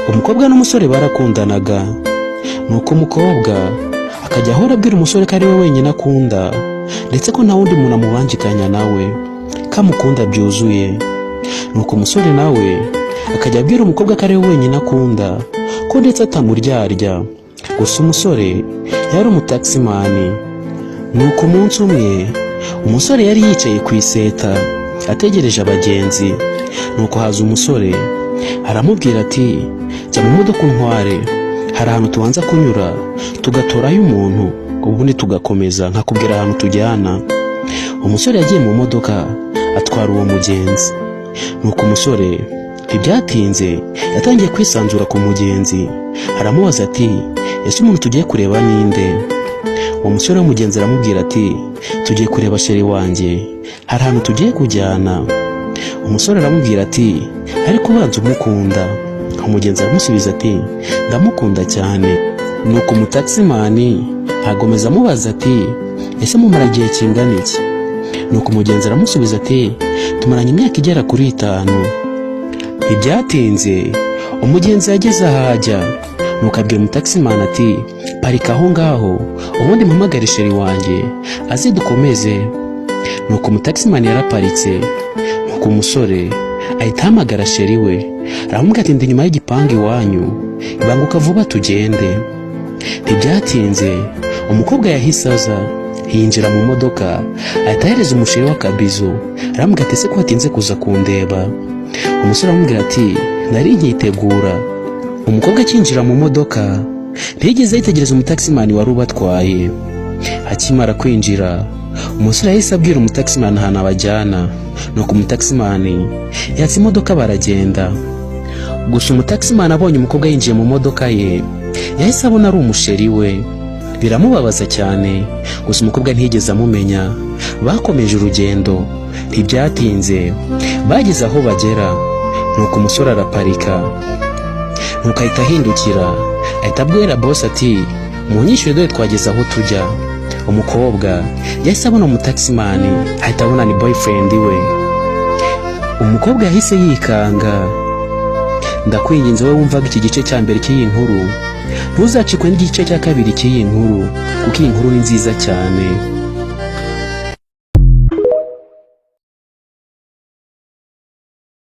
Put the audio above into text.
Umukobwa n'umusore barakundanaga, nuko umukobwa akajya ahora abwira umusore ko ari we wenyine akunda, ndetse ko nta wundi muntu amubangikanya nawe, ko amukunda byuzuye. Nuko umusore nawe akajya abwira umukobwa ko ari we wenyine akunda, ko ndetse atamuryarya. Gusa umusore yari umutakisimani. Nuko umunsi umwe umusore yari yicaye ku iseta ategereje abagenzi, nuko haza umusore aramubwira ati: "Jya mu modoka untware, hari ahantu tubanza kunyura tugatorayo umuntu, ubundi tugakomeza nkakubwira ahantu tujyana." Umusore yagiye mu modoka atwara uwo mugenzi. Nuko umusore ntibyatinze yatangiye kwisanzura ku mugenzi, aramubaza ati: "Ese umuntu tugiye kureba ninde?" Uwo musore w'umugenzi aramubwira ati: "Tugiye kureba chéri wanjye, hari ahantu tugiye kujyana." Umusore aramubwira ati: "Ariko ubanza umukunda?" Umugenzi aramusubiza ati: "Ndamukunda cyane." Nuko umutakisimani agomeza amubaza ati: "Ese mumara igihe kingana iki?" Nuko umugenzi aramusubiza ati: "Tumaranye imyaka igera kuri 5." Ntibyatinze umugenzi yageze aho ajya, nuko abwira umutakisimani ati: "Parika aho ngaho, ubundi mpamagare chéri wanjye aze dukomeze." Nuko umutakisimani yaraparitse, nuko umusore ahita ahamagara chéri we, aramubwira ati: "Ndi inyuma y'igipangu iwanyu, banguka vuba tugende." Ntibyatinze umukobwa yahise aza, yinjira mu modoka, ahita ahereza umuchéri w'akabizu, aramubwira ati: "Ese ko watinze kuza kundeba?" Umusore aramubwira ati: "Nari nkitegura." Umukobwa akinjira mu modoka ntiyigeze yitegereza umutakisimani wari ubatwaye. Akimara kwinjira, umusore yahise abwira umutakisimani ahantu abajyana, nuko umutakisimani yatsa imodoka baragenda. Gusa umutakisimani abonye umukobwa yinjiye mu modoka ye, yahise abona ari umuchéri we, biramubabaza cyane. Gusa umukobwa ntiyigeze amumenya, bakomeje urugendo. Ntibyatinze bageze aho bagera, nuko umusore araparika, nuko ahita ahindukira, ahita abwira bosi ati: "Munyishyure, dore twageze aho tujya." Umukobwa yahise abona umutakisimani, ahita abona ni boyfriend we. Umukobwa yahise yikanga. Ndakwinginze wowe wumvaga iki gice cya mbere cy'iyi nkuru, ntuzacikwe n'igice cya kabiri cy'iyi nkuru, kuko iyi nkuru ni nziza cyane.